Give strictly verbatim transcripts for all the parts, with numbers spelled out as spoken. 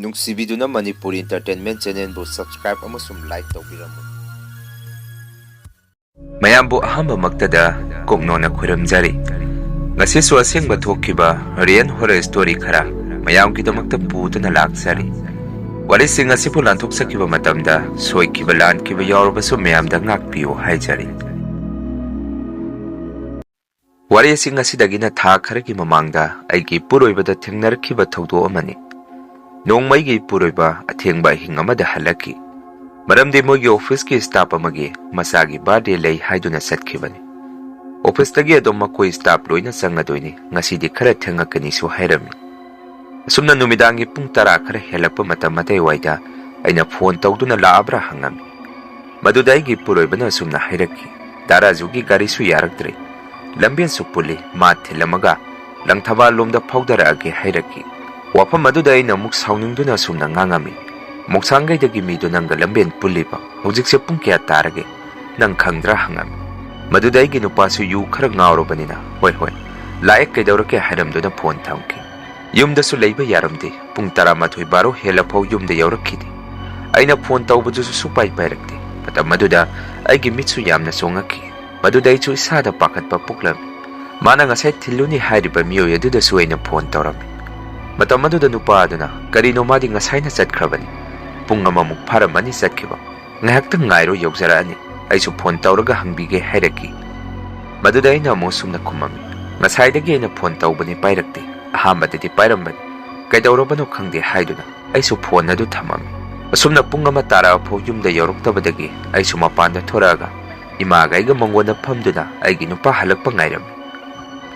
ꯅꯨꯡꯁꯤꯕꯤꯗꯨꯅ Manipuri Entertainment Channelꯕꯨ subscribe ꯑꯃꯁꯨꯡ like ꯇꯧꯕꯤꯔꯝꯃꯨ꯫ ꯃꯌꯥꯝꯕꯨ ꯑꯍꯥꯟꯕꯃꯛꯇꯗ ꯀꯣꯛꯅꯣꯟꯅ ꯈꯨꯔꯨꯝꯖꯔꯤ꯫ ꯉꯁꯤꯁꯨ ꯑꯁꯦꯡꯕ ꯊꯣꯛꯈꯤꯕ real horror story ꯈꯔ ꯃꯌꯥꯝꯒꯤꯗꯃꯛꯇ ꯄꯨꯗꯨꯅ ꯂꯥꯛꯆꯔꯤ꯫ ꯋꯥꯔꯤꯁꯤꯡ ꯑꯁꯤꯕꯨ ꯂꯥꯟꯊꯣꯛꯆꯈꯤꯕ ꯃꯇꯝꯗ ꯁꯣꯏꯈꯤꯕ ꯂꯥꯟꯈꯤꯕ ꯌꯥꯎꯔꯕꯁꯨ ꯃꯌꯥꯝꯗ ꯉꯥꯛꯄꯤꯌꯨ ꯍꯥꯏꯖꯔꯤ꯫ ꯋꯥꯔꯤꯁꯤꯡ ꯑꯁꯤꯗꯒꯤꯅ ꯊꯥ ꯈꯔꯒꯤ ꯃꯃꯥꯡꯗ ꯑꯩꯒꯤ ꯏꯄꯨꯔꯣꯏꯕꯗ ꯊꯦꯡꯅꯔꯛꯈꯤꯕ ꯊꯧꯗꯣꯛ ꯑꯃꯅꯤ꯫ ꯅꯣꯡꯃ ꯑꯩꯒꯤ ꯏꯄꯨꯔꯣꯏꯕ ꯑꯊꯦꯡꯕ ꯑꯍꯤꯡ ꯑꯃꯗ ꯍꯜꯂꯛꯈꯤ꯫ ꯃꯔꯝꯗꯤ ꯃꯣꯏꯒꯤ officeꯀꯤ staff ꯑꯃꯒꯤ ꯃꯆꯥꯒꯤ birthday ꯂꯩ ꯍꯥꯏꯗꯨꯅ ꯆꯠꯈꯤꯕꯅꯤ꯫ Officeꯇꯒꯤ ꯑꯗꯨꯝ ꯃꯈꯣꯏ staff ꯂꯣꯏꯅ ꯆꯪꯉꯗꯣꯏꯅꯤ, ꯉꯁꯤꯗꯤ ꯈꯔ ꯊꯦꯡꯉꯛꯀꯅꯤꯁꯨ ꯍꯥꯏꯔꯝꯃꯤ꯫ ꯑꯁꯨꯝꯅ ꯅꯨꯃꯤꯗꯥꯡꯒꯤ ꯄꯨꯡ ꯇꯔꯥ ꯈꯔ ꯍꯦꯜꯂꯛꯄ ꯃꯇꯝ ꯑꯗꯨꯋꯥꯏꯗ ꯑꯩꯅ phone ꯇꯧꯗꯨꯅ ꯂꯥꯛꯑꯕ꯭ꯔꯥ ꯍꯪꯉꯝꯃꯤ꯫ ꯃꯗꯨꯗ ꯑꯩꯒꯤ ꯏꯄꯨꯔꯣꯏꯕꯅ ꯑꯁꯨꯝꯅ ꯍꯥꯏꯔꯛꯈꯤ, "ꯗꯥ ꯔꯥꯖꯨꯒꯤ ꯒꯥꯔꯤꯁꯨ ꯌꯥꯔꯛꯇ꯭ꯔꯦ, ꯂꯝꯕꯦꯟꯁꯨ ꯄꯨꯜꯂꯤ, ꯃꯥ ꯊꯤꯜꯂꯝꯃꯒ ꯂꯪꯊꯕꯥꯜ ꯂꯣꯝꯗ ꯐꯥꯎꯗꯔꯛꯑꯒꯦ" ꯍꯥꯏꯔꯛꯈꯤ꯫ ꯋꯥꯐꯝ ꯑꯗꯨꯗ ꯑꯩꯅ ꯑꯃꯨꯛ ꯁꯥꯎꯅꯤꯡꯗꯨꯅ ꯑꯁꯨꯝꯅ ꯉꯥꯡꯉꯝꯃꯤ, "ꯃꯣꯡꯁꯥꯡꯒꯩꯗꯒꯤ ꯃꯤꯗꯨ ꯅꯪꯒ ꯂꯝꯕꯦꯟ ꯄꯨꯜꯂꯤꯕ, ꯍꯧꯖꯤꯛꯁꯦ ꯄꯨꯡ ꯀꯌꯥ ꯇꯥꯔꯒꯦ? ꯅꯪ ꯈꯪꯗ꯭ꯔꯥ?" ꯍꯪꯉꯝꯃꯤ꯫ ꯃꯗꯨꯗ ꯑꯩꯒꯤ ꯅꯨꯄꯥꯁꯨ ꯌꯨ ꯈꯔ ꯉꯥꯎꯔꯕꯅꯤꯅ, "ꯍꯣꯏ, ꯍꯣꯏ, ꯂꯥꯛꯑꯦ, ꯀꯩꯗꯧꯔꯒꯦ?" ꯍꯥꯏꯔꯝꯗꯨꯅ phone ꯊꯝꯈꯤ꯫ ꯌꯨꯝꯗꯁꯨ ꯂꯩꯕ ꯌꯥꯔꯝꯗꯦ꯫ ꯄꯨꯡ ꯇꯔꯥꯃꯥꯊꯣꯏ ꯕꯥꯔꯣ ꯍꯦꯜꯂꯐꯥꯎ ꯌꯨꯝꯗ ꯌꯧꯔꯛꯈꯤꯗꯦ꯫ ꯑꯩꯅ phone ꯇꯧꯕꯗꯨꯁꯨ ꯁꯨꯄꯥꯏ ꯄꯥꯏꯔꯛꯇꯦ꯫ ꯃꯇꯝ ꯑꯗꯨꯗ ꯑꯩꯒꯤ ꯃꯤꯠꯁꯨ ꯌꯥꯝꯅ ꯆꯣꯡꯉꯛꯈꯤ꯫ ꯃꯗꯨꯗ ꯑꯩꯁꯨ ꯏꯁꯥꯗ ꯄꯥꯈꯠꯄ ꯄꯣꯛꯂꯝꯃꯤ꯫ ꯃꯥꯅ ꯉꯁꯥꯏ ꯊꯤꯜꯂꯨꯅꯤ ꯍꯥꯏꯔꯤꯕ ꯃꯤꯑꯣꯏ ꯑꯗꯨꯗꯁꯨ ꯑꯩꯅ phone ꯇꯧꯔꯝꯃꯤ꯫ ꯃꯇꯝ ꯑꯗꯨꯗ ꯅꯨꯄꯥ ꯑꯗꯨꯅ, "ꯀꯔꯤꯅꯣ, ꯃꯥꯗꯤ ꯉꯁꯥꯏꯅ ꯆꯠꯈ꯭ꯔꯕꯅꯤ꯫ ꯄꯨꯡ ꯑꯃꯃꯨꯛ ꯐꯥꯔꯝꯃꯅꯤ ꯆꯠꯈꯤꯕ꯫ ꯉꯥꯏꯍꯥꯛꯇꯪ ꯉꯥꯏꯔꯣ, ꯌꯧꯖꯔꯛꯑꯅꯤ꯫ ꯑꯩꯁꯨ phone ꯇꯧꯔꯒ ꯍꯪꯕꯤꯒꯦ" ꯍꯥꯏꯔꯛꯈꯤ꯫ ꯃꯗꯨꯗ ꯑꯩꯅ ꯑꯃꯨꯛ ꯑꯁꯨꯝꯅ ꯈꯨꯝꯃꯝꯃꯤ, "ꯉꯁꯥꯏꯗꯒꯤ ꯑꯩꯅ phone ꯇꯧꯕꯅꯤ, ꯄꯥꯏꯔꯛꯇꯦ꯫ ꯑꯍꯥꯟꯕꯗꯗꯤ ꯄꯥꯏꯔꯝꯕꯅꯤ, ꯀꯩꯗꯧꯔꯕꯅꯣ ꯈꯪꯗꯦ" ꯍꯥꯏꯗꯨꯅ ꯑꯩꯁꯨ phone ꯑꯗꯨ ꯊꯝꯃꯝꯃꯤ꯫ ꯑꯁꯨꯝꯅ ꯄꯨꯡ ꯑꯃ ꯇꯥꯔꯛꯑꯐꯥꯎ ꯌꯨꯝꯗ ꯌꯧꯔꯛꯇꯕꯗꯒꯤ ꯑꯩꯁꯨ ꯃꯄꯥꯟꯗ ꯊꯣꯔꯛꯑꯒ ꯏꯃꯥꯒ ꯑꯩꯒ ꯃꯉꯣꯟꯗ ꯐꯝꯗꯨꯅ ꯑꯩꯒꯤ ꯅꯨꯄꯥ ꯍꯜꯂꯛꯄ ꯉꯥꯏꯔꯝꯃꯤ꯫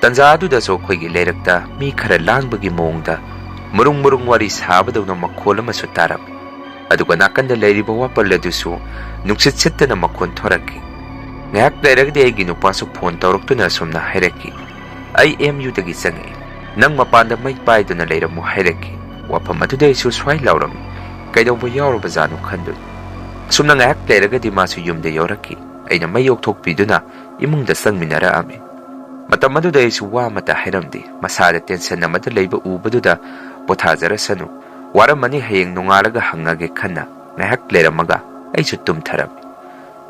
ꯇꯟꯖꯥ ꯑꯗꯨꯗꯁꯨ ꯑꯩꯈꯣꯏꯒꯤ ꯂꯩꯔꯛꯇ ꯃꯤ ꯈꯔ ꯂꯥꯡꯕꯒꯤ ꯃꯑꯣꯡꯗ ꯃꯔꯨꯡ ꯃꯔꯨꯡ ꯋꯥꯔꯤ ꯁꯥꯕꯗꯧꯅ ꯃꯈꯣꯜ ꯑꯃꯁꯨ ꯇꯥꯔꯝꯃꯤ꯫ ꯑꯗꯨꯒ ꯅꯥꯀꯟꯗ ꯂꯩꯔꯤꯕ ꯋꯥꯄꯜ ꯑꯗꯨꯁꯨ ꯅꯨꯡꯁꯤꯠ ꯁꯤꯠꯇꯅ ꯃꯈꯣꯟ ꯊꯣꯔꯛꯈꯤ꯫ ꯉꯥꯏꯍꯥꯛ ꯂꯩꯔꯒꯗꯤ ꯑꯩꯒꯤ ꯅꯨꯄꯥꯁꯨ phone ꯇꯧꯔꯛꯇꯨꯅ ꯑꯁꯨꯝꯅ ꯍꯥꯏꯔꯛꯈꯤ, "ꯑꯩ M Uꯗꯒꯤ ꯆꯪꯉꯛꯏ, ꯅꯪ ꯃꯄꯥꯟꯗ ꯃꯩ ꯄꯥꯏꯗꯨꯅ ꯂꯩꯔꯝꯃꯨ" ꯍꯥꯏꯔꯛꯈꯤ꯫ ꯋꯥꯐꯝ ꯑꯗꯨꯗ ꯑꯩꯁꯨ ꯁ꯭ꯋꯥꯏ ꯂꯥꯎꯔꯝꯃꯤ, ꯀꯩꯗꯧꯕ ꯌꯥꯎꯔꯕꯖꯥꯠꯅꯣ ꯈꯟꯗꯨꯅ꯫ ꯑꯁꯨꯝꯅ ꯉꯥꯏꯍꯥꯛ ꯂꯩꯔꯒꯗꯤ ꯃꯥꯁꯨ ꯌꯨꯝꯗ ꯌꯧꯔꯛꯈꯤ꯫ ꯑꯩꯅ ꯃꯩ ꯑꯣꯛꯊꯣꯛꯄꯤꯗꯨꯅ ꯏꯃꯨꯡꯗ ꯆꯪꯃꯤꯟꯅꯔꯛꯑꯝꯃꯤ꯫ ꯃꯇꯝ ꯑꯗꯨꯗ ꯑꯩꯁꯨ ꯋꯥ ꯑꯃꯠꯇ ꯍꯥꯏꯔꯝꯗꯦ꯫ ꯃꯁꯥꯗ tension ꯑꯃꯗ ꯂꯩꯕ ꯎꯕꯗꯨꯗ, "ꯄꯣꯊꯥꯖꯔꯁꯅꯨ, "ꯋꯥꯔꯝꯃꯅꯤ, ꯍꯌꯦꯡ ꯅꯣꯡꯉꯥꯜꯂꯒ ꯍꯪꯉꯒꯦ" ꯈꯟꯅ ꯉꯥꯏꯍꯥꯛ ꯂꯩꯔꯝꯃꯒ ꯑꯩꯁꯨ ꯇꯨꯝꯊꯔꯝꯃꯤ꯫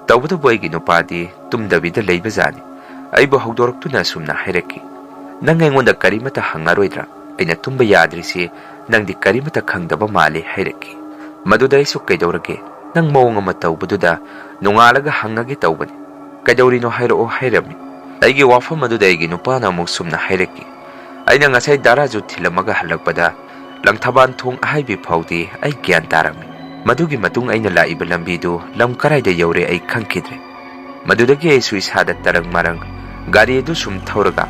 ꯇꯧꯕꯇꯕꯨ ꯑꯩꯒꯤ ꯅꯨꯄꯥꯗꯤ ꯇꯨꯝꯗꯕꯤꯗ ꯂꯩꯕꯖꯥꯠꯅꯤ꯫ ꯑꯩꯕꯨ ꯍꯧꯗꯣꯔꯛꯇꯨꯅ ꯑꯁꯨꯝꯅ ꯍꯥꯏꯔꯛꯈꯤ, "ꯅꯪ ꯑꯩꯉꯣꯟꯗ ꯀꯔꯤꯃꯇ ꯍꯪꯉꯔꯣꯏꯗ꯭ꯔꯥ? ꯑꯩꯅ ꯇꯨꯝꯕ ꯌꯥꯗ꯭ꯔꯤꯁꯤ ꯅꯪꯗꯤ ꯀꯔꯤꯃꯇ ꯈꯪꯗꯕ ꯃꯥꯜꯂꯤ" ꯍꯥꯏꯔꯛꯈꯤ꯫ ꯃꯗꯨꯗ ꯑꯩꯁꯨ "ꯀꯩꯗꯧꯔꯒꯦ? ꯅꯪ ꯃꯑꯣꯡ ꯑꯃ ꯇꯧꯕꯗꯨꯗ ꯅꯣꯡꯉꯥꯜꯂꯒ ꯍꯪꯉꯒꯦ ꯇꯧꯕꯅꯤ꯫ ꯀꯩꯗꯧꯔꯤꯅꯣ ꯍꯥꯏꯔꯛꯑꯣ" ꯍꯥꯏꯔꯝꯃꯤ꯫ ꯑꯩꯒꯤ ꯋꯥꯐꯝ ꯑꯗꯨꯗ ꯑꯩꯒꯤ ꯅꯨꯄꯥꯅ ꯑꯃꯨꯛ ꯁꯨꯝꯅ ꯍꯥꯏꯔꯛꯈꯤ, "ꯑꯩꯅ ꯉꯁꯥꯏ ꯗꯥꯔꯥꯖꯨ ꯊꯤꯜꯂꯝꯃꯒ ꯍꯜꯂꯛꯄꯗ ꯂꯪꯊꯕꯥꯜ ꯊꯣꯡ ꯑꯍꯥꯏꯕꯤ ꯐꯥꯎꯗꯤ ꯑꯩ ꯒ꯭ꯌꯥꯟ ꯇꯥꯔꯝꯃꯤ꯫ ꯃꯗꯨꯒꯤ ꯃꯇꯨꯡ ꯑꯩꯅ ꯂꯥꯛꯏꯕ ꯂꯝꯕꯤꯗꯨ ꯂꯝ ꯀꯔꯥꯏꯗ ꯌꯧꯔꯦ ꯑꯩ ꯈꯪꯈꯤꯗ꯭ꯔꯦ꯫ ꯃꯗꯨꯗꯒꯤ ꯑꯩꯁꯨ ꯏꯁꯥꯗ ꯇꯔꯪ ꯃꯔꯪ ꯒꯥꯔꯤ ꯑꯗꯨ ꯁꯨꯝ ꯊꯧꯔꯒ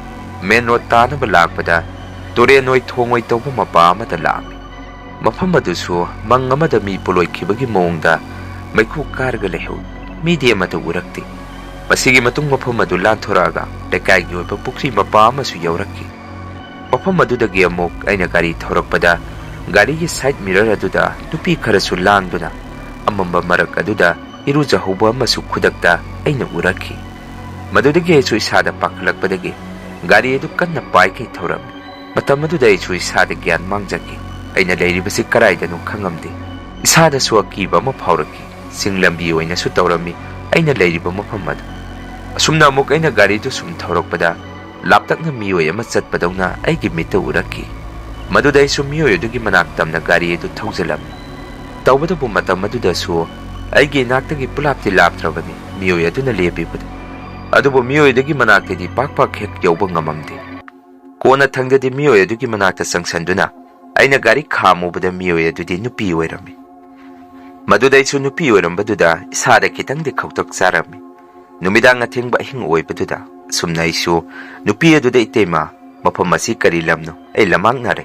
ꯃꯦꯟ ꯔꯣꯗ ꯇꯥꯅꯕ ꯂꯥꯛꯄꯗ ꯇꯨꯔꯦꯟ ꯑꯣꯏ ꯊꯣꯡ ꯑꯣꯏ ꯇꯧꯕ ꯃꯄꯥ ꯑꯃꯗ ꯂꯥꯛꯑꯝꯃꯤ꯫ ꯃꯐꯝ ꯑꯗꯨꯁꯨ ꯃꯪ ꯑꯃꯗ ꯃꯤ ꯄꯣꯂꯣꯏꯈꯤꯕꯒꯤ ꯃꯑꯣꯡꯗ ꯃꯩꯈꯨ ꯀꯥꯔꯒ ꯂꯩꯍꯧꯏ꯫ ꯃꯤꯗꯤ ꯑꯃꯠꯇ ꯎꯔꯛꯇꯦ꯫ ꯃꯁꯤꯒꯤ ꯃꯇꯨꯡ ꯃꯐꯝ ꯑꯗꯨ ꯂꯥꯟꯊꯣꯔꯛꯑꯒ ꯂꯩꯀꯥꯏꯒꯤ ꯑꯣꯏꯕ ꯄꯨꯈ꯭ꯔꯤ ꯃꯄꯥ ꯑꯃꯁꯨ ꯌꯧꯔꯛꯈꯤ꯫ ꯃꯐꯝ ꯑꯗꯨꯗꯒꯤ ꯑꯃꯨꯛ ꯑꯩꯅ ꯒꯥꯔꯤ ꯊꯧꯔꯛꯄꯗ ꯒꯥꯔꯤꯒꯤ ꯁꯥꯏꯠ ꯃꯤꯔꯔ ꯑꯗꯨꯗ ꯅꯨꯄꯤ ꯈꯔꯁꯨ ꯂꯥꯡꯗꯨꯅ ꯑꯃꯝꯕ ꯃꯔꯛ ꯑꯗꯨꯗ ꯏꯔꯨꯖꯍꯧꯕ ꯑꯃꯁꯨ ꯈꯨꯗꯛꯇ ꯑꯩꯅ ꯎꯔꯛꯈꯤ꯫ ꯃꯗꯨꯗꯒꯤ ꯑꯩꯁꯨ ꯏꯁꯥꯗ ꯄꯥꯈꯠꯂꯛꯄꯗꯒꯤ ꯒꯥꯔꯤ ꯑꯗꯨ ꯀꯟꯅ ꯄꯥꯏꯈꯩ ꯊꯧꯔꯝꯃꯤ꯫ ꯃꯇꯝ ꯑꯗꯨꯗ ꯑꯩꯁꯨ ꯏꯁꯥꯗ ꯒ꯭ꯌꯥꯟ ꯃꯥꯡꯖꯈꯤ꯫ ꯑꯩꯅ ꯂꯩꯔꯤꯕꯁꯤ ꯀꯗꯥꯏꯗꯅꯣ ꯈꯪꯉꯝꯗꯦ꯫ ꯏꯁꯥꯗꯁꯨ ꯑꯀꯤꯕ ꯑꯃ ꯐꯥꯎꯔꯛꯈꯤ꯫ ꯆꯤꯡ ꯂꯝꯕꯤ ꯑꯣꯏꯅꯁꯨ ꯇꯧꯔꯝꯃꯤ ꯑꯩꯅ ꯂꯩꯔꯤꯕ ꯃꯐꯝ ꯑꯗꯨ꯫ ꯑꯁꯨꯝꯅ ꯑꯃꯨꯛ ꯑꯩꯅ ꯒꯥꯔꯤꯗꯨ ꯁꯨꯝ ꯊꯧꯔꯛꯄꯗ ꯂꯥꯞꯇꯛꯅ ꯃꯤꯑꯣꯏ ꯑꯃ ꯆꯠꯄꯗꯧꯅ ꯑꯩꯒꯤ ꯃꯤꯠꯇ ꯎꯔꯛꯈꯤ꯫ ꯃꯗꯨꯗ ꯑꯩꯁꯨ ꯃꯤꯑꯣꯏ ꯑꯗꯨꯒꯤ ꯃꯅꯥꯛ ꯇꯝꯅ ꯒꯥꯔꯤ ꯑꯗꯨ ꯊꯧꯖꯤꯜꯂꯝꯃꯤ꯫ ꯇꯧꯕꯇꯕꯨ ꯃꯇꯝ ꯑꯗꯨꯗꯁꯨ ꯑꯩꯒꯤ ꯏꯅꯥꯛꯇꯒꯤ ꯄꯨꯂꯥꯞꯇꯤ ꯂꯥꯞꯇ꯭ꯔꯕꯅꯤ ꯃꯤꯑꯣꯏ ꯑꯗꯨꯅ ꯂꯦꯞꯄꯤꯕꯗꯨ꯫ ꯑꯗꯨꯕꯨ ꯃꯤꯑꯣꯏ ꯑꯗꯨꯒꯤ ꯃꯅꯥꯛꯇꯗꯤ ꯄꯥꯛ ꯄꯥꯛ ꯍꯦꯛ ꯌꯧꯕ ꯉꯝꯃꯝꯗꯦ꯫ ꯀꯣꯟꯅ ꯊꯪꯗꯗꯤ ꯃꯤꯑꯣꯏ ꯑꯗꯨꯒꯤ ꯃꯅꯥꯛꯇ ꯆꯪꯁꯤꯟꯗꯨꯅ ꯑꯩꯅ ꯒꯥꯔꯤ ꯈꯥꯝꯃꯨꯕꯗ ꯃꯤꯑꯣꯏ ꯑꯗꯨꯗꯤ ꯅꯨꯄꯤ ꯑꯣꯏꯔꯝꯃꯤ꯫ ꯃꯗꯨꯗ ꯑꯩꯁꯨ ꯅꯨꯄꯤ ꯑꯣꯏꯔꯝꯕꯗꯨꯗ ꯏꯁꯥꯗ ꯈꯤꯇꯪꯗꯤ ꯈꯧꯇꯛ ꯆꯥꯔꯝꯃꯤ꯫ ꯅꯨꯃꯤꯗꯥꯡ ꯑꯊꯦꯡꯕ ꯑꯍꯤꯡ ꯑꯣꯏꯕꯗꯨꯗ ꯑꯁꯨꯝꯅ ꯑꯩꯁꯨ ꯅꯨꯄꯤ ꯑꯗꯨꯗ, "ꯏꯇꯩꯃ, ꯃꯐꯝ ꯑꯁꯤ ꯀꯔꯤ ꯂꯝꯅꯣ? ꯑꯩ ꯂꯝꯃꯥꯡꯅꯔꯦ꯫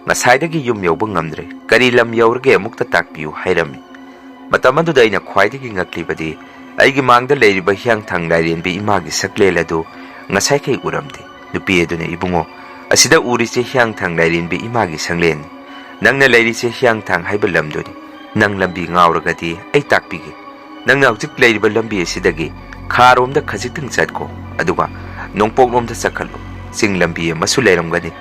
ꯉꯁꯥꯏꯗꯒꯤ ꯌꯨꯝ ꯌꯧꯕ ꯉꯝꯗ꯭ꯔꯦ꯫ ꯀꯔꯤ ꯂꯝ ꯌꯧꯔꯒꯦ, ꯑꯃꯨꯛꯇ ꯇꯥꯛꯄꯤꯌꯨ" ꯍꯥꯏꯔꯝꯃꯤ꯫ ꯃꯇꯝ ꯑꯗꯨꯗ ꯑꯩꯅ ꯈ꯭ꯋꯥꯏꯗꯒꯤ ꯉꯛꯂꯤꯕꯗꯤ ꯑꯩꯒꯤ ꯃꯥꯡꯗ ꯂꯩꯔꯤꯕ ꯍꯤꯌꯥꯡꯊꯥꯡ ꯂꯥꯏꯔꯦꯟꯕꯤ ꯏꯃꯥꯒꯤ ꯁꯛꯂꯦꯟ ꯑꯗꯨ ꯉꯁꯥꯏꯈꯩ ꯎꯔꯝꯗꯦ꯫ ꯅꯨꯄꯤ ꯑꯗꯨꯅ, "ꯏꯕꯨꯡꯉꯣ, ꯑꯁꯤꯗ ꯎꯔꯤꯁꯦ ꯍꯤꯌꯥꯡꯊꯥꯡ ꯂꯥꯏꯔꯦꯟꯕꯤ ꯏꯃꯥꯒꯤ ꯁꯪꯂꯦꯟꯅꯤ꯫ ꯅꯪꯅ ꯂꯩꯔꯤꯁꯦ ꯍꯤꯌꯥꯡꯊꯥꯡ ꯍꯥꯏꯕ ꯂꯝꯗꯨꯅꯤ꯫ ꯅꯪ ꯂꯝꯕꯤ ꯉꯥꯎꯔꯒꯗꯤ ꯑꯩ ꯇꯥꯛꯄꯤꯒꯦ꯫ ꯅꯪꯅ ꯍꯧꯖꯤꯛ ꯂꯩꯔꯤꯕ ꯂꯝꯕꯤ ꯑꯁꯤꯗꯒꯤ ꯈꯥꯔꯣꯝꯗ ꯈꯖꯤꯛꯇꯪ ꯆꯠꯈꯣ, ꯑꯗꯨꯒ ꯅꯣꯡꯄꯣꯛꯂꯣꯝꯗ ꯆꯠꯈꯠꯂꯨ꯫ ꯆꯤꯡ ꯂꯝꯕꯤ ꯑꯃꯁꯨ ꯂꯩꯔꯝꯒꯅꯤ꯫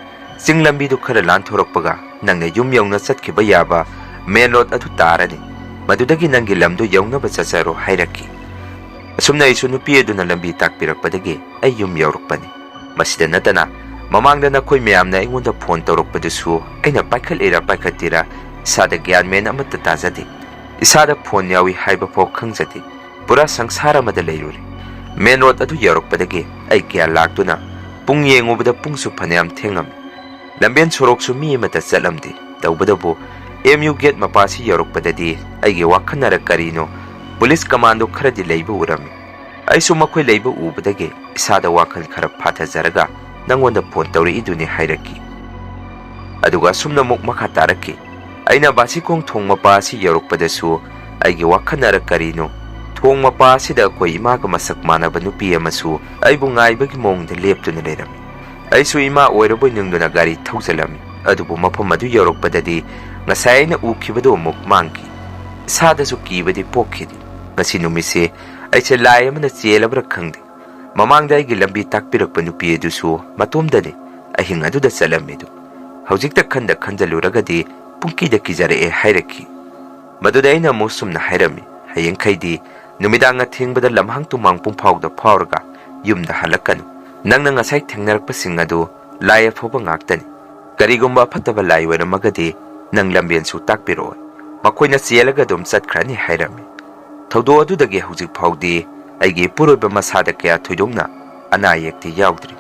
ꯆꯤꯡ ꯂꯝꯕꯤꯗꯨ ꯈꯔ ꯂꯥꯟꯊꯣꯔꯛꯄꯒ ꯅꯪꯅ ꯌꯨꯝ ꯌꯧꯅ ꯆꯠꯈꯤꯕ ꯌꯥꯕ ꯃꯦꯟ ꯔꯣꯗ ꯑꯗꯨ ꯇꯥꯔꯅꯤ꯫ ꯃꯗꯨꯗꯒꯤ ꯅꯪꯒꯤ ꯂꯝꯗꯨ ꯌꯧꯅꯕ ꯆꯠꯆꯔꯣ" ꯍꯥꯏꯔꯛꯈꯤ꯫ ꯑꯁꯨꯝꯅ ꯑꯩꯁꯨ ꯅꯨꯄꯤ ꯑꯗꯨꯅ ꯂꯝꯕꯤ ꯇꯥꯛꯄꯤꯔꯛꯄꯗꯒꯤ ꯑꯩ ꯌꯨꯝ ꯌꯧꯔꯛꯄꯅꯤ꯫ ꯃꯁꯤꯗ ꯅꯠꯇꯅ ꯃꯃꯥꯡꯗ ꯅꯈꯣꯏ ꯃꯌꯥꯝꯅ ꯑꯩꯉꯣꯟꯗ ꯐꯣꯟ ꯇꯧꯔꯛꯄꯗꯨꯁꯨ ꯑꯩꯅ ꯄꯥꯏꯈꯠꯂꯤꯔꯥ ꯄꯥꯏꯈꯠꯇꯤꯔꯥ ꯏꯁꯥꯗ ꯒ꯭ꯌꯥꯟ ꯃꯦꯟ ꯑꯃꯠꯇ ꯇꯥꯖꯗꯦ꯫ ꯏꯁꯥꯗ ꯐꯣꯟ ꯌꯥꯎꯏ ꯍꯥꯏꯕ ꯐꯥꯎ ꯈꯪꯖꯗꯦ꯫ ꯄꯨꯔꯥ ꯁꯪꯁꯥꯔ ꯑꯃꯗ ꯂꯩꯔꯨꯔꯦ꯫ ꯃꯦꯟ ꯔꯣꯗ ꯑꯗꯨ ꯌꯧꯔꯛꯄꯗꯒꯤ ꯑꯩ ꯒ꯭ꯌꯥꯟ ꯂꯥꯛꯇꯨꯅ ꯄꯨꯡ ꯌꯦꯡꯉꯨꯕꯗ ꯄꯨꯡꯁꯨ ꯐꯅꯌꯥꯝ ꯊꯦꯡꯉꯝꯃꯤ꯫ ꯂꯝꯕꯦꯟ ꯁꯣꯔꯣꯛꯁꯨ ꯃꯤ ꯑꯃꯠꯇ ꯆꯠꯂꯝꯗꯦ꯫ ꯇꯧꯕꯇꯕꯨ ꯑꯦꯝ ꯌꯨ ꯒꯦꯠ ꯃꯄꯥꯁꯤ ꯌꯧꯔꯛꯄꯗꯗꯤ ꯑꯩꯒꯤ ꯋꯥꯈꯜꯅꯔ ꯀꯔꯤꯅꯣ ꯄꯨꯂꯤꯁ ꯀꯃꯥꯟꯗꯣ ꯈꯔꯗꯤ ꯂꯩꯕ ꯎꯔꯝꯃꯤ꯫ ꯑꯩꯁꯨ ꯃꯈꯣꯏ ꯂꯩꯕ ꯎꯕꯗꯒꯤ ꯏꯁꯥꯗ ꯋꯥꯈꯜ ꯈꯔ ꯐꯥꯊꯖꯔꯒ ꯅꯪꯉꯣꯟꯗ ꯐꯣꯟ ꯇꯧꯔꯛꯏꯗꯨꯅꯤ ꯍꯥꯏꯔꯛꯈꯤ꯫ ꯑꯗꯨꯒ ꯑꯁꯨꯝꯅ ꯑꯃꯨꯛ ꯃꯈꯥ ꯇꯥꯔꯛꯈꯤ꯫ ꯑꯩꯅ ꯕꯥꯁꯤꯈꯣꯡ ꯊꯣꯡ ꯃꯄꯥ ꯑꯁꯤ ꯌꯧꯔꯛꯄꯗꯁꯨ ꯑꯩꯒꯤ ꯋꯥꯈꯜꯅꯔ ꯀꯔꯤꯅꯣ ꯊꯣꯡ ꯃꯄꯥ ꯑꯁꯤꯗ ꯑꯩꯈꯣꯏ ꯏꯃꯥꯒ ꯃꯁꯛ ꯃꯥꯟꯅꯕ ꯅꯨꯄꯤ ꯑꯃꯁꯨ ꯑꯩꯕꯨ ꯉꯥꯏꯕꯒꯤ ꯃꯑꯣꯡꯗ ꯂꯦꯞꯇꯨꯅ ꯂꯩꯔꯝꯃꯤ꯫ ꯑꯩꯁꯨ ꯏꯃꯥ ꯑꯣꯏꯔꯕꯣꯏ ꯅꯤꯡꯗꯨꯅ ꯒꯥꯔꯤ ꯊꯧꯖꯤꯜꯂꯝꯃꯤ꯫ ꯑꯗꯨꯕꯨ ꯃꯐꯝ ꯑꯗꯨ ꯌꯧꯔꯛꯄꯗꯗꯤ ꯉꯁꯥꯏ ꯑꯩꯅ ꯎꯈꯤꯕꯗꯨ ꯑꯃꯨꯛ ꯃꯥꯡꯈꯤ꯫ ꯏꯁꯥꯗꯁꯨ ꯀꯤꯕꯗꯤ ꯄꯣꯛꯈꯤꯗꯦ꯫ ꯉꯁꯤ ꯅꯨꯃꯤꯠꯁꯦ ꯑꯩꯁꯦ ꯂꯥꯏ ꯑꯃꯅ ꯆꯦꯜꯂꯕ꯭ꯔꯥ ꯈꯪꯗꯦ꯫ ꯃꯃꯥꯡꯗ ꯑꯩꯒꯤ ꯂꯝꯕꯤ ꯇꯥꯛꯄꯤꯔꯛꯄ ꯅꯨꯄꯤ ꯑꯗꯨꯁꯨ ꯃꯇꯣꯝꯗꯅꯤ ꯑꯍꯤꯡ ꯑꯗꯨꯗ ꯆꯠꯂꯝꯃꯤꯗꯨ꯫ ꯍꯧꯖꯤꯛꯇ ꯈꯟꯗ ꯈꯟꯖꯜꯂꯨꯔꯒꯗꯤ ꯄꯨꯡꯀꯤꯗ ꯀꯤꯖꯔꯛꯑꯦ ꯍꯥꯏꯔꯛꯈꯤ꯫ ꯃꯗꯨꯗ ꯑꯩꯅ ꯑꯃꯨꯛ ꯁꯨꯝꯅ ꯍꯥꯏꯔꯝꯃꯤ, "ꯍꯌꯦꯡꯈꯩꯗꯤ ꯅꯨꯃꯤꯗꯥꯡ ꯑꯊꯦꯡꯕꯗ ꯂꯝꯍꯥꯡ ꯇꯨꯝꯍꯥꯡ ꯄꯨꯡꯐꯥꯎꯗ ꯐꯥꯎꯔꯒ ꯌꯨꯝꯗ ꯍꯜꯂꯛꯀꯅꯨ꯫ ꯅꯪꯅ ꯉꯁꯥꯏ ꯊꯦꯡꯅꯔꯛꯄꯁꯤꯡ ꯑꯗꯨ ꯂꯥꯏ ꯑꯐꯕ ꯉꯥꯛꯇꯅꯤ꯫ ꯀꯔꯤꯒꯨꯝꯕ ꯑꯐꯠꯇꯕ ꯂꯥꯏ ꯑꯣꯏꯔꯝꯃꯒꯗꯤ ꯅꯪ ꯂꯝꯕꯦꯟꯁꯨ ꯇꯥꯛꯄꯤꯔꯛꯑꯣꯏ꯫ ꯃꯈꯣꯏꯅ ꯆꯦꯜꯂꯒ ꯑꯗꯨꯝ ꯆꯠꯈ꯭ꯔꯅꯤ" ꯍꯥꯏꯔꯝꯃꯤ꯫ ꯊꯧꯗꯣꯛ ꯑꯗꯨꯗꯒꯤ ꯍꯧꯖꯤꯛ ꯐꯥꯎꯗꯤ ꯑꯩꯒꯤ ꯏꯄꯨꯔꯣꯏꯕ ꯃꯁꯥꯗ ꯀꯌꯥ ꯊꯣꯏꯗꯣꯛꯅ ꯑꯅꯥ ꯑꯌꯦꯛꯇꯤ ꯌꯥꯎꯗ꯭ꯔꯤ꯫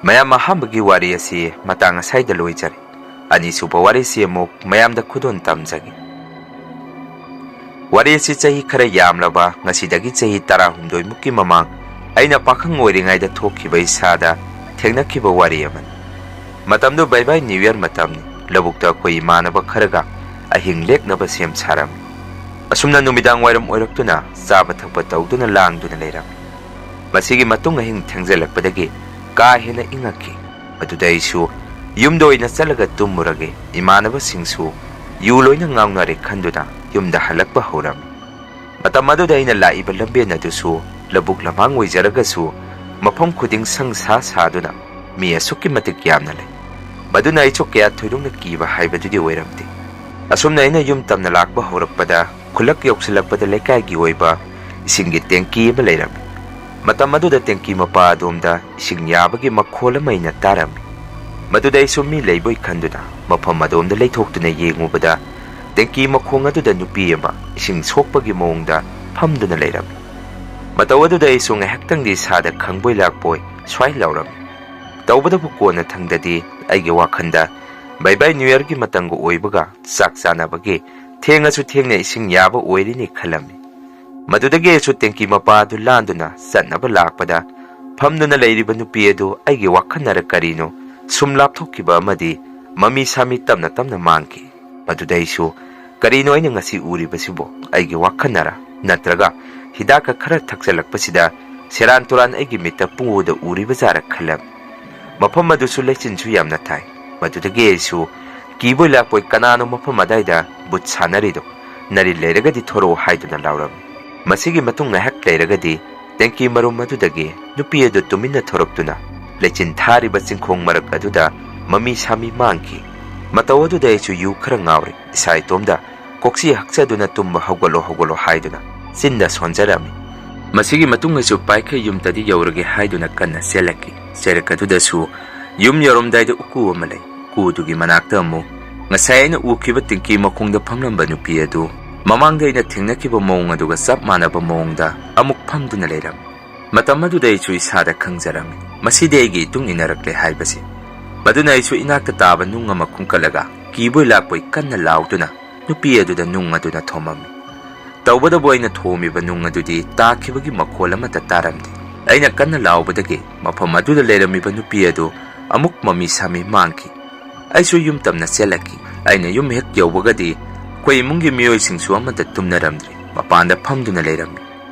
ꯃꯌꯥꯝ, ꯑꯍꯥꯟꯕꯒꯤ ꯋꯥꯔꯤ ꯑꯁꯤ ꯃꯇꯥꯡ ꯑꯁꯥꯏꯗ ꯂꯣꯏꯖꯔꯦ꯫ ꯑꯅꯤꯁꯨꯕ ꯋꯥꯔꯤꯁꯤ ꯑꯃꯨꯛ ꯃꯌꯥꯝꯗ ꯈꯨꯗꯣꯜ ꯇꯝꯖꯒꯦ꯫ ꯋꯥꯔꯤ ꯑꯁꯤ ꯆꯍꯤ ꯈꯔ ꯌꯥꯝꯂꯕ, ꯉꯁꯤꯗꯒꯤ ꯆꯍꯤ ꯇꯔꯥꯍꯨꯝꯗꯣꯏ ꯃꯨꯛꯀꯤ ꯃꯃꯥꯡ ꯑꯩꯅ ꯄꯥꯈꯪ ꯑꯣꯏꯔꯤꯉꯩꯗ ꯊꯣꯛꯈꯤꯕ ꯏꯁꯥꯗ ꯊꯦꯡꯅꯈꯤꯕ ꯋꯥꯔꯤ ꯑꯃꯅꯤ꯫ ꯃꯇꯝꯗꯨ ꯕꯥꯏ ꯕꯥꯏ ꯅ꯭ꯌꯨ ꯌꯔ ꯃꯇꯝꯅꯤ꯫ ꯂꯧꯕꯨꯛꯇ ꯑꯩꯈꯣꯏ ꯏꯃꯥꯟꯅꯕ ꯈꯔꯒ ꯑꯍꯤꯡ ꯂꯦꯛꯅꯕ ꯁꯦꯝ ꯁꯥꯔꯝꯃꯤ꯫ ꯑꯁꯨꯝꯅ ꯅꯨꯃꯤꯗꯥꯡ ꯋꯥꯏꯔꯝ ꯑꯣꯏꯔꯛꯇꯨꯅ ꯆꯥꯕ ꯊꯛꯄ ꯇꯧꯗꯨꯅ ꯂꯥꯡꯗꯨꯅ ꯂꯩꯔꯝꯃꯤ꯫ ꯃꯁꯤꯒꯤ ꯃꯇꯨꯡ ꯑꯍꯤꯡ ꯊꯦꯡꯖꯤꯜꯂꯛꯄꯗꯒꯤ ꯀꯥ ꯍꯦꯟꯅ ꯏꯪꯉꯛꯈꯤ꯫ ꯑꯗꯨꯗ ꯑꯩꯁꯨ ꯌꯨꯝꯗ ꯑꯣꯏꯅ ꯆꯠꯂꯒ ꯇꯨꯝꯃꯨꯔꯒꯦ, ꯏꯃꯥꯟꯅꯕꯁꯤꯡꯁꯨ ꯌꯨ ꯂꯣꯏꯅ ꯉꯥꯎꯅꯔꯦ ꯈꯟꯗꯨꯅ ꯌꯨꯝꯗ ꯍꯜꯂꯛꯄ ꯍꯧꯔꯝꯃꯤ꯫ ꯃꯇꯝ ꯑꯗꯨꯗ ꯑꯩꯅ ꯂꯥꯛꯏꯕ ꯂꯝꯕꯦꯟ ꯑꯗꯨꯁꯨ ꯂꯧꯕꯨꯛ ꯂꯝꯍꯥꯡ ꯑꯣꯏꯖꯔꯒꯁꯨ ꯃꯐꯝ ꯈꯨꯗꯤꯡ ꯁꯪ ꯁꯥ ꯁꯥꯗꯨꯅ ꯃꯤ ꯑꯁꯨꯛꯀꯤ ꯃꯇꯤꯛ ꯌꯥꯝꯅ ꯂꯩ꯫ ꯃꯗꯨꯅ ꯑꯩꯁꯨ ꯀꯌꯥ ꯊꯣꯏꯗꯣꯛꯅ ꯀꯤꯕ ꯍꯥꯏꯕꯗꯨꯗꯤ ꯑꯣꯏꯔꯝꯗꯦ꯫ ꯑꯁꯨꯝꯅ ꯑꯩꯅ ꯌꯨꯝ ꯇꯝꯅ ꯂꯥꯛꯄ ꯍꯧꯔꯛꯄꯗ ꯈꯨꯜꯂꯛ ꯌꯧꯁꯤꯜꯂꯛꯄꯗ ꯂꯩꯀꯥꯏꯒꯤ ꯑꯣꯏꯕ ꯏꯁꯤꯡꯒꯤ ꯇꯦꯡꯀꯤ ꯑꯃ ꯂꯩꯔꯝꯃꯤ꯫ ꯃꯇꯝ ꯑꯗꯨꯗ ꯇꯦꯡꯀꯤ ꯃꯄꯥ ꯑꯗꯣꯝꯗ ꯏꯁꯤꯡ ꯌꯥꯕꯒꯤ ꯃꯈꯣꯜ ꯑꯃ ꯑꯩꯅ ꯇꯥꯔꯝꯃꯤ꯫ ꯃꯗꯨꯗ ꯑꯩꯁꯨ ꯃꯤ ꯂꯩꯕꯣꯏ ꯈꯟꯗꯨꯅ ꯃꯐꯝ ꯑꯗꯣꯝꯗ ꯂꯩꯊꯣꯛꯇꯨꯅ ꯌꯦꯡꯉꯨꯕꯗ, ꯇꯦꯡꯀꯤ ꯃꯈꯣꯡ ꯑꯗꯨꯗ ꯅꯨꯄꯤ ꯑꯃ ꯏꯁꯤꯡ ꯁꯣꯛꯄꯒꯤ ꯃꯑꯣꯡꯗ ꯐꯝꯗꯨꯅ ꯂꯩꯔꯝꯃꯤ꯫ ꯃꯇꯧ ꯑꯗꯨꯗ ꯑꯩꯁꯨ ꯉꯥꯏꯍꯥꯛꯇꯪꯗꯤ ꯏꯁꯥꯗ ꯈꯪꯕꯣꯏ ꯂꯥꯛꯄꯣꯏ ꯁ꯭ꯋꯥꯏ ꯂꯥꯎꯔꯝꯃꯤ꯫ ꯇꯧꯕꯇꯕꯨ ꯀꯣꯟꯅ ꯊꯪꯗꯗꯤ ꯑꯩꯒꯤ ꯋꯥꯈꯜꯗ ꯕꯥꯏ ꯕꯥꯏ ꯅ꯭ꯌꯨ ꯌꯔꯒꯤ ꯃꯇꯝꯒ ꯑꯣꯏꯕꯒ ꯆꯥꯛ ꯆꯥꯅꯕꯒꯤ ꯊꯦꯡꯉꯁꯨ ꯊꯦꯡꯅ ꯏꯁꯤꯡ ꯌꯥꯕ ꯑꯣꯏꯔꯤꯅꯤ ꯈꯜꯂꯝꯃꯤ꯫ ꯃꯗꯨꯗꯒꯤ ꯑꯩꯁꯨ ꯇꯦꯡꯀꯤ ꯃꯄꯥ ꯑꯗꯨ ꯂꯥꯟꯗꯨꯅ ꯆꯠꯅꯕ ꯂꯥꯛꯄꯗ, ꯐꯝꯗꯨꯅ ꯂꯩꯔꯤꯕ ꯅꯨꯄꯤ ꯑꯗꯨ ꯑꯩꯒꯤ ꯋꯥꯈꯜꯅꯔ ꯀꯔꯤꯅꯣ ꯁꯨꯝ ꯂꯥꯞꯊꯣꯛꯈꯤꯕ ꯑꯃꯗꯤ ꯃꯃꯤ ꯁꯥꯃꯤ ꯇꯞꯅ ꯇꯞꯅ ꯃꯥꯡꯈꯤ꯫ ꯃꯗꯨꯗ ꯑꯩꯁꯨ, "ꯀꯔꯤꯅꯣ ꯑꯩꯅ ꯉꯁꯤ ꯎꯔꯤꯕꯁꯤꯕꯣ? ꯑꯩꯒꯤ ꯋꯥꯈꯜꯅꯔ? ꯅꯠꯇ꯭ꯔꯒ ꯍꯤꯗꯥꯛꯀ ꯈꯔ ꯊꯛꯆꯜꯂꯛꯄꯁꯤꯗ ꯁꯦꯔꯥꯟ ꯇꯨꯔꯥꯟ ꯑꯩꯒꯤ ꯃꯤꯠꯇ ꯄꯨꯡꯎꯗ ꯎꯔꯤꯕ ꯖꯥꯔ?" ꯈꯜꯂꯝꯃꯤ꯫ ꯃꯐꯝ ꯑꯗꯨꯁꯨ ꯂꯩꯆꯤꯟꯁꯨ ꯌꯥꯝꯅ ꯊꯥꯏ꯫ ꯃꯗꯨꯗꯒꯤ ꯑꯩꯁꯨ ꯀꯤꯕꯣꯏ ꯂꯥꯛꯄꯣꯏ, "ꯀꯅꯥꯅꯣ ꯃꯐꯝ ꯑꯗꯥꯏꯗ ꯕꯨꯠ ꯁꯥꯟꯅꯔꯤꯗꯣ? ꯅꯔꯤꯜ ꯂꯩꯔꯒꯗꯤ ꯊꯣꯔꯛꯑꯣ" ꯍꯥꯏꯗꯨꯅ ꯂꯥꯎꯔꯝꯃꯤ꯫ ꯃꯁꯤꯒꯤ ꯃꯇꯨꯡ ꯉꯥꯏꯍꯥꯛ ꯂꯩꯔꯒꯗꯤ ꯇꯦꯡꯀꯤ ꯃꯔꯨꯝ ꯑꯗꯨꯗꯒꯤ ꯅꯨꯄꯤ ꯑꯗꯨ ꯇꯨꯃꯤꯟꯅ ꯊꯣꯔꯛꯇꯨꯅ ꯂꯩꯆꯤꯟ ꯊꯥꯔꯤꯕ ꯆꯤꯡꯈꯣꯡ ꯃꯔꯛ ꯑꯗꯨꯗ ꯃꯃꯤ ꯁꯥꯃꯤ ꯃꯥꯡꯈꯤ꯫ ꯃꯇꯧ ꯑꯗꯨꯗ ꯑꯩꯁꯨ ꯌꯨ ꯈꯔ ꯉꯥꯎꯔꯦ꯫ ꯏꯁꯥ ꯏꯇꯣꯝꯗ ꯀꯣꯛꯁꯤ ꯍꯛꯆꯗꯨꯅ ꯇꯨꯝꯕ ꯍꯧꯒꯠꯂꯣ, ꯍꯧꯒꯠꯂꯣ ꯍꯥꯏꯗꯨꯅ ꯆꯤꯟꯗ ꯁꯣꯟꯖꯔꯝꯃꯤ꯫ ꯃꯁꯤꯒꯤ ꯃꯇꯨꯡ ꯑꯩꯁꯨ ꯄꯥꯏꯈꯩ ꯌꯨꯝꯗꯗꯤ ꯌꯧꯔꯒꯦ ꯍꯥꯏꯗꯨꯅ ꯀꯟꯅ ꯆꯦꯜꯂꯛꯈꯤ꯫ ꯆꯦꯔꯛ ꯑꯗꯨꯗꯁꯨ ꯌꯨꯝ ꯌꯧꯔꯝꯗꯥꯏꯗ ꯎꯀꯨ ꯑꯃ ꯂꯩ꯫ ꯎꯀꯨꯗꯨꯒꯤ ꯃꯅꯥꯛꯇ ꯑꯃꯨꯛ ꯉꯁꯥꯏ ꯑꯩꯅ ꯎꯈꯤꯕ ꯇꯤꯡꯀꯤ ꯃꯈꯣꯡꯗ ꯐꯝꯂꯝꯕ ꯅꯨꯄꯤ ꯑꯗꯨ ꯃꯃꯥꯡꯗ ꯑꯩꯅ ꯊꯦꯡꯅꯈꯤꯕ ꯃꯑꯣꯡ ꯑꯗꯨꯒ ꯆꯞ ꯃꯥꯟꯅꯕ ꯃꯑꯣꯡꯗ ꯑꯃꯨꯛ ꯐꯝꯗꯨꯅ ꯂꯩꯔꯝꯃꯤ꯫ ꯃꯇꯝ ꯑꯗꯨꯗ ꯑꯩꯁꯨ ꯏꯁꯥꯗ ꯈꯪꯖꯔꯝꯃꯤ, ꯃꯁꯤꯗꯤ ꯑꯩꯒꯤ ꯏꯇꯨꯡ ꯏꯟꯅꯔꯛꯂꯦ ꯍꯥꯏꯕꯁꯤ꯫ ꯃꯗꯨꯅ ꯑꯩꯁꯨ ꯏꯅꯥꯛꯇ ꯇꯥꯕ ꯅꯨꯡ ꯑꯃ ꯈꯨꯟꯀꯠꯂꯒ ꯀꯤꯕꯣꯏ ꯂꯥꯛꯄꯣꯏ ꯀꯟꯅ ꯂꯥꯎꯗꯨꯅ ꯅꯨꯄꯤ ꯑꯗꯨꯗ ꯅꯨꯡ ꯑꯗꯨꯅ ꯊꯣꯝꯃꯝꯃꯤ꯫ ꯇꯧꯕꯇꯕꯨ ꯑꯩꯅ ꯊꯣꯝꯃꯤꯕ ꯅꯨꯡ ꯑꯗꯨꯗꯤ ꯇꯥꯈꯤꯕꯒꯤ ꯃꯈꯣꯜ ꯑꯃꯠꯇ ꯇꯥꯔꯝꯗꯦ꯫ ꯑꯩꯅ ꯀꯟꯅ ꯂꯥꯎꯕꯗꯒꯤ ꯃꯐꯝ ꯑꯗꯨꯗ ꯂꯩꯔꯝꯃꯤꯕ ꯅꯨꯄꯤ ꯑꯗꯨ ꯑꯃꯨꯛ ꯃꯃꯤ ꯁꯥꯃꯤ ꯃꯥꯡꯈꯤ꯫ ꯑꯩꯁꯨ ꯌꯨꯝ ꯇꯝꯅ ꯆꯦꯜꯂꯛꯈꯤ꯫ ꯑꯩꯅ ꯌꯨꯝ ꯍꯦꯛ ꯌꯧꯕꯒꯗꯤ ꯑꯩꯈꯣꯏ ꯏꯃꯨꯡꯒꯤ ꯃꯤꯑꯣꯏꯁꯤꯡꯁꯨ ꯑꯃꯠꯇ ꯇꯨꯝꯅꯔꯝꯗ꯭ꯔꯤ, ꯃꯄꯥꯟꯗ ꯐꯝꯗꯨꯅ ꯂꯩꯔꯝꯃꯤ꯫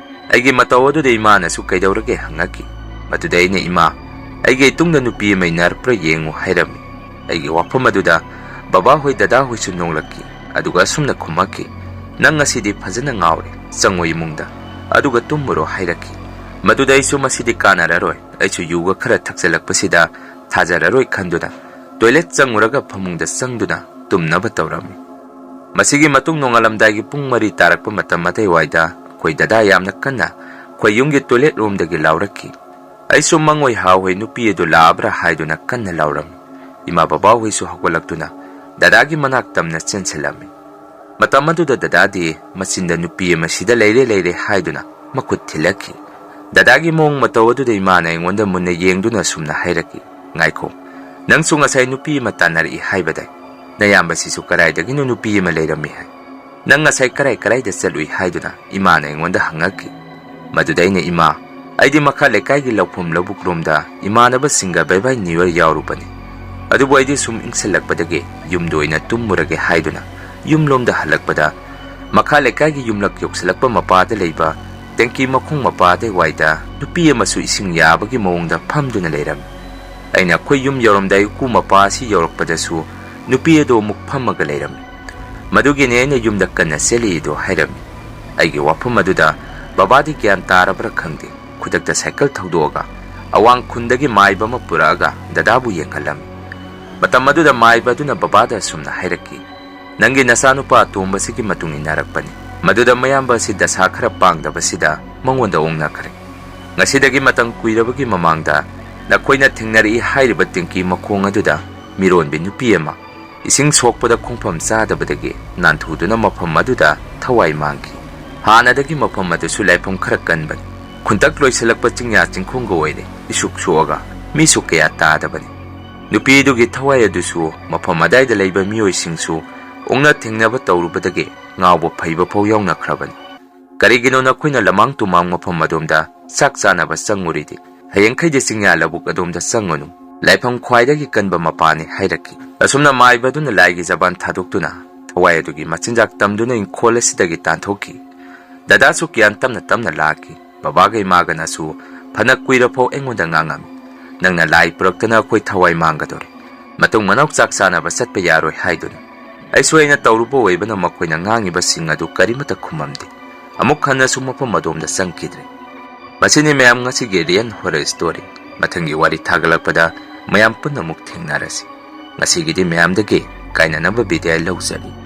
ꯑꯩꯒꯤ ꯃꯇꯧ ꯑꯗꯨꯗ ꯏꯃꯥꯅꯁꯨ "ꯀꯩꯗꯧꯔꯒꯦ?" ꯍꯪꯉꯛꯈꯤ꯫ ꯃꯗꯨꯗ ꯑꯩꯅ, "ꯏꯃꯥ, ꯑꯩꯒꯤ ꯏꯇꯨꯡꯗ ꯅꯨꯄꯤ ꯑꯃ ꯏꯟꯅꯔꯛꯄ꯭ꯔꯥ ꯌꯦꯡꯉꯨ" ꯍꯥꯏꯔꯝꯃꯤ꯫ ꯑꯩꯒꯤ ꯋꯥꯐꯝ ꯑꯗꯨꯗ ꯕꯕꯥ ꯍꯣꯏ, ꯗꯗꯥ ꯍꯣꯏꯁꯨ ꯅꯣꯡꯂꯛꯈꯤ, ꯑꯗꯨꯒ ꯑꯁꯨꯝꯅ ꯈꯨꯝꯃꯛꯈꯤ, "ꯅꯪ ꯉꯁꯤꯗꯤ ꯐꯖꯅ ꯉꯥꯎꯔꯦ, ꯆꯪꯉꯣ ꯏꯃꯨꯡꯗ, ꯑꯗꯨꯒ ꯇꯨꯝꯃꯨꯔꯣ" ꯍꯥꯏꯔꯛꯈꯤ꯫ ꯃꯗꯨꯗ ꯑꯩꯁꯨ ꯃꯁꯤꯗꯤ ꯀꯥꯟꯅꯔꯔꯣꯏ, ꯑꯩꯁꯨ ꯌꯨꯒ ꯈꯔ ꯊꯛꯆꯜꯂꯛꯄꯁꯤꯗ ꯊꯥꯖꯔꯔꯣꯏ ꯈꯟꯗꯨꯅ ꯇꯣꯏꯂꯦꯠ ꯆꯪꯉꯨꯔꯒ ꯐꯃꯨꯡꯗ ꯆꯪꯗꯨꯅ ꯇꯨꯝꯅꯕ ꯇꯧꯔꯝꯃꯤ꯫ ꯃꯁꯤꯒꯤ ꯃꯇꯨꯡ ꯅꯣꯡꯉꯥꯜꯂꯝꯗꯥꯏꯒꯤ ꯄꯨꯡ ꯃꯔꯤ ꯇꯥꯔꯛꯄ ꯃꯇꯝ ꯑꯗꯨꯋꯥꯏꯗ ꯑꯩꯈꯣꯏ ꯗꯗꯥ ꯌꯥꯝꯅ ꯀꯟꯅ ꯑꯩꯈꯣꯏ ꯌꯨꯝꯒꯤ ꯇꯣꯏꯂꯦꯠ ꯔꯣꯝꯗꯒꯤ ꯂꯥꯎꯔꯛꯈꯤ꯫ ꯑꯩꯁꯨ ꯃꯪꯑꯣꯏ ꯍꯥꯍꯣꯏ ꯅꯨꯄꯤ ꯑꯗꯨ ꯂꯥꯛꯑꯕ꯭ꯔꯥ ꯍꯥꯏꯗꯨꯅ ꯀꯟꯅ ꯂꯥꯎꯔꯝꯃꯤ꯫ ꯏꯃꯥ ꯕꯕꯥꯍꯣꯏꯁꯨ ꯍꯧꯒꯠꯂꯛꯇꯨꯅ ꯗꯗꯥꯒꯤ ꯃꯅꯥꯛ ꯇꯝꯅ ꯆꯦꯟꯁꯤꯜꯂꯝꯃꯤ꯫ ꯃꯇꯝ ꯑꯗꯨꯗ ꯗꯗꯥꯗꯤ ꯃꯆꯤꯟꯗ ꯅꯨꯄꯤ ꯑꯃ ꯁꯤꯗ ꯂꯩꯔꯦ ꯂꯩꯔꯦ ꯍꯥꯏꯗꯨꯅ ꯃꯈꯨꯠ ꯊꯤꯜꯂꯛꯈꯤ꯫ ꯗꯗꯥꯒꯤ ꯃꯑꯣꯡ ꯃꯇꯧ ꯑꯗꯨꯗ ꯏꯃꯥꯅ ꯑꯩꯉꯣꯟꯗ ꯃꯨꯟꯅ ꯌꯦꯡꯗꯨꯅ ꯑꯁꯨꯝꯅ ꯍꯥꯏꯔꯛꯈꯤ, "ꯉꯥꯏꯈꯣ, ꯅꯪꯁꯨ ꯉꯁꯥꯏ ꯅꯨꯄꯤ ꯑꯃ ꯇꯥꯟꯅꯔꯛꯏ ꯍꯥꯏꯕꯗꯥꯏ? ꯅꯌꯥꯝꯕꯁꯤꯁꯨ ꯀꯗꯥꯏꯗꯒꯤꯅꯣ ꯅꯨꯄꯤ ꯑꯃ ꯂꯩꯔꯝꯃꯤ ꯍꯥꯏ꯫ ꯅꯪ ꯉꯁꯥꯏ ꯀꯔꯥꯏ ꯀꯔꯥꯏꯗ ꯆꯠꯂꯨꯏ?" ꯍꯥꯏꯗꯨꯅ ꯏꯃꯥꯅ ꯑꯩꯉꯣꯟꯗ ꯍꯪꯉꯛꯈꯤ꯫ ꯃꯗꯨꯗ ꯑꯩꯅ, "ꯏꯃꯥ, ꯑꯩꯗꯤ ꯃꯈꯥ ꯂꯩꯀꯥꯏꯒꯤ ꯂꯧꯐꯝ ꯂꯧꯕꯨꯛ ꯔꯣꯝꯗ ꯏꯃꯥꯟꯅꯕꯁꯤꯡꯒ ꯕꯥꯏ ꯕꯥꯏ ꯅ꯭ꯌꯨ ꯌꯔ ꯌꯥꯎꯔꯨꯕꯅꯤ꯫ ꯑꯗꯨꯕꯨ ꯑꯩꯗꯤ ꯁꯨꯝ ꯏꯪꯁꯜꯂꯛꯄꯗꯒꯤ ꯌꯨꯝꯗ ꯑꯣꯏꯅ ꯇꯨꯝꯃꯨꯔꯒꯦ" ꯍꯥꯏꯗꯨꯅ ꯌꯨꯝꯂꯣꯝꯗ ꯍꯜꯂꯛꯄꯗ, ꯃꯈꯥ ꯂꯩꯀꯥꯏꯒꯤ ꯌꯨꯝꯂꯛ ꯌꯧꯁꯤꯜꯂꯛꯄ ꯃꯄꯥꯗ ꯂꯩꯕ ꯇꯦꯡꯀꯤ ꯃꯈꯣꯡ ꯃꯄꯥ ꯑꯗꯨꯋꯥꯏꯗ ꯅꯨꯄꯤ ꯑꯃꯁꯨ ꯏꯁꯤꯡ ꯌꯥꯕꯒꯤ ꯃꯑꯣꯡꯗ ꯐꯝꯗꯨꯅ ꯂꯩꯔꯝꯃꯤ꯫ ꯑꯩꯅ ꯑꯩꯈꯣꯏ ꯌꯨꯝ ꯌꯧꯔꯝꯗꯥꯏ ꯎꯀꯨ ꯃꯄꯥ ꯑꯁꯤ ꯌꯧꯔꯛꯄꯗꯁꯨ ꯅꯨꯄꯤ ꯑꯗꯨ ꯑꯃꯨꯛ ꯐꯝꯃꯒ ꯂꯩꯔꯝꯃꯤ꯫ ꯃꯗꯨꯒꯤꯅꯦ ꯑꯩꯅ ꯌꯨꯝꯗ ꯀꯟꯅ ꯆꯦꯜꯂꯤꯗꯣ ꯍꯥꯏꯔꯝꯃꯤ꯫ ꯑꯩꯒꯤ ꯋꯥꯐꯝ ꯑꯗꯨꯗ ꯕꯕꯥꯗꯤ ꯒ꯭ꯌꯥꯟ ꯇꯥꯔꯕ꯭ꯔꯥ ꯈꯪꯗꯦ, ꯈꯨꯗꯛꯇ ꯁꯥꯏꯀꯜ ꯊꯧꯗꯣꯛꯑꯒ ꯑꯋꯥꯡ ꯈꯨꯟꯗꯒꯤ ꯃꯥꯏꯕ ꯑꯃ ꯄꯨꯔꯛꯑꯒ ꯗꯗꯥꯕꯨ ꯌꯦꯡꯍꯜꯂꯝꯃꯤ꯫ ꯃꯇꯝ ꯑꯗꯨꯗ ꯃꯥꯏꯕ ꯑꯗꯨꯅ ꯕꯕꯥꯗ ꯑꯁꯨꯝꯅ ꯍꯥꯏꯔꯛꯈꯤ, "ꯅꯪꯒꯤ ꯅꯆꯥꯅꯨꯄꯥ ꯑꯇꯣꯝꯕꯁꯤꯒꯤ ꯃꯇꯨꯡ ꯏꯟꯅꯔꯛꯄꯅꯤ꯫ ꯃꯗꯨꯗ ꯃꯌꯥꯝꯕ ꯑꯁꯤ ꯗꯁꯥ ꯈꯔ ꯄꯥꯡꯗꯕꯁꯤꯗ ꯃꯉꯣꯟꯗ ꯑꯣꯛꯅꯈ꯭ꯔꯦ꯫ ꯉꯁꯤꯗꯒꯤ ꯃꯇꯝ ꯀꯨꯏꯔꯕꯒꯤ ꯃꯃꯥꯡꯗ ꯅꯈꯣꯏꯅ ꯊꯦꯡꯅꯔꯛꯏ ꯍꯥꯏꯔꯤꯕ ꯇꯦꯡꯀꯤ ꯃꯈꯣꯡ ꯑꯗꯨꯗ ꯃꯤꯔꯣꯟꯕꯤ ꯅꯨꯄꯤ ꯑꯃ ꯏꯁꯤꯡ ꯁꯣꯛꯄꯗ ꯈꯣꯡꯐꯝ ꯆꯥꯗꯕꯗꯒꯤ ꯅꯥꯟꯊꯨꯗꯨꯅ ꯃꯐꯝ ꯑꯗꯨꯗ ꯊꯋꯥꯏ ꯃꯥꯡꯈꯤ꯫ ꯍꯥꯟꯅꯗꯒꯤ ꯃꯐꯝ ꯑꯗꯨꯁꯨ ꯂꯥꯏꯐꯝ ꯈꯔ ꯀꯟꯕꯅꯤ꯫ ꯈꯨꯟꯇꯛ ꯂꯣꯏꯁꯤꯜꯂꯛꯄ ꯆꯤꯡꯌꯥ ꯆꯤꯡꯈꯣꯡꯒ ꯑꯣꯏꯔꯦ, ꯏꯁꯨꯛ ꯁꯣꯛꯑꯒ ꯃꯤꯁꯨ ꯀꯌꯥ ꯇꯥꯗꯕꯅꯤ꯫ ꯅꯨꯄꯤꯗꯨꯒꯤ ꯊꯋꯥꯏ ꯑꯗꯨꯁꯨ ꯃꯐꯝ ꯑꯗꯥꯏꯗ ꯂꯩꯕ ꯃꯤꯑꯣꯏꯁꯤꯡꯁꯨ ꯑꯣꯛꯅ ꯊꯦꯡꯅꯕ ꯇꯧꯔꯨꯕꯗꯒꯤ ꯉꯥꯎꯕ ꯐꯩꯕ ꯐꯥꯎ ꯌꯥꯎꯅꯈ꯭ꯔꯕꯅꯤ꯫ ꯀꯔꯤꯒꯤꯅꯣ ꯅꯈꯣꯏꯅ ꯂꯃꯥꯡ ꯇꯨꯃꯥꯡ ꯃꯐꯝ ꯑꯗꯣꯝꯗ ꯆꯥꯛ ꯆꯥꯅꯕ ꯆꯪꯉꯨꯔꯤꯗꯤ? ꯍꯌꯦꯡꯈꯩꯗꯤ ꯆꯤꯡꯌꯥ ꯂꯧꯕꯨꯛ ꯑꯗꯣꯝꯗ ꯆꯪꯉꯨꯅꯨ꯫ ꯂꯥꯏꯐꯝ ꯈ꯭ꯋꯥꯏꯗꯒꯤ ꯀꯟꯕ ꯃꯄꯥꯅꯤ" ꯍꯥꯏꯔꯛꯈꯤ꯫ ꯑꯁꯨꯝꯅ ꯃꯥꯏꯕ ꯑꯗꯨꯅ ꯂꯥꯏꯒꯤ ꯖꯕꯥꯟ ꯊꯥꯗꯣꯛꯇꯨꯅ ꯊꯋꯥꯏ ꯑꯗꯨꯒꯤ ꯃꯆꯤꯟꯖꯥꯛ ꯇꯝꯗꯨꯅ ꯏꯪꯈꯣꯜ ꯑꯁꯤꯗꯒꯤ ꯇꯥꯟꯊꯣꯛꯈꯤ꯫ ꯗꯗꯥꯁꯨ ꯀ꯭ꯌꯥꯟ ꯇꯞꯅ ꯇꯞꯅ ꯂꯥꯛꯈꯤ꯫ ꯕꯕꯥꯒ ꯏꯃꯥꯒꯅꯁꯨ ꯐꯅ ꯀꯨꯏꯔꯐꯥꯎ ꯑꯩꯉꯣꯟꯗ ꯉꯥꯡꯉꯝꯃꯤ, "ꯅꯪꯅ ꯂꯥꯏ ꯄꯨꯔꯛꯇꯅ ꯑꯩꯈꯣꯏ ꯊꯋꯥꯏ ꯃꯥꯡꯒꯗꯧꯔꯦ꯫ ꯃꯇꯨꯡ ꯃꯅꯥꯎ ꯆꯥꯛ ꯆꯥꯅꯕ ꯆꯠꯄ ꯌꯥꯔꯣꯏ" ꯍꯥꯏꯗꯨꯅ꯫ ꯑꯩꯁꯨ ꯑꯩꯅ ꯇꯧꯔꯨꯕ ꯑꯣꯏꯕꯅ ꯃꯈꯣꯏꯅ ꯉꯥꯡꯉꯤꯕꯁꯤꯡ ꯑꯗꯨ ꯀꯔꯤꯃꯠꯇ ꯈꯨꯝꯃꯝꯗꯦ꯫ ꯑꯃꯨꯛ ꯍꯟꯅꯁꯨ ꯃꯐꯝ ꯑꯗꯣꯝꯗ ꯆꯪꯈꯤꯗ꯭ꯔꯦ꯫ ꯃꯁꯤꯅꯤ ꯃꯌꯥꯝ ꯉꯁꯤꯒꯤ ꯔꯤꯌꯦꯜ ꯍꯣꯔꯔ ꯁ꯭ꯇꯣꯔꯤ꯫ ꯃꯊꯪꯒꯤ ꯋꯥꯔꯤ ꯊꯥꯒꯠꯂꯛꯄꯗ ꯃꯌꯥꯝ ꯄꯨꯟꯅ ꯑꯃꯨꯛ ꯊꯦꯡꯅꯔꯁꯤ꯫ ꯉꯁꯤꯒꯤꯗꯤ ꯃꯌꯥꯝꯗꯒꯤ ꯀꯥꯏꯅꯅꯕ ꯕꯤꯗꯥꯏ ꯂꯧꯖꯔꯤ꯫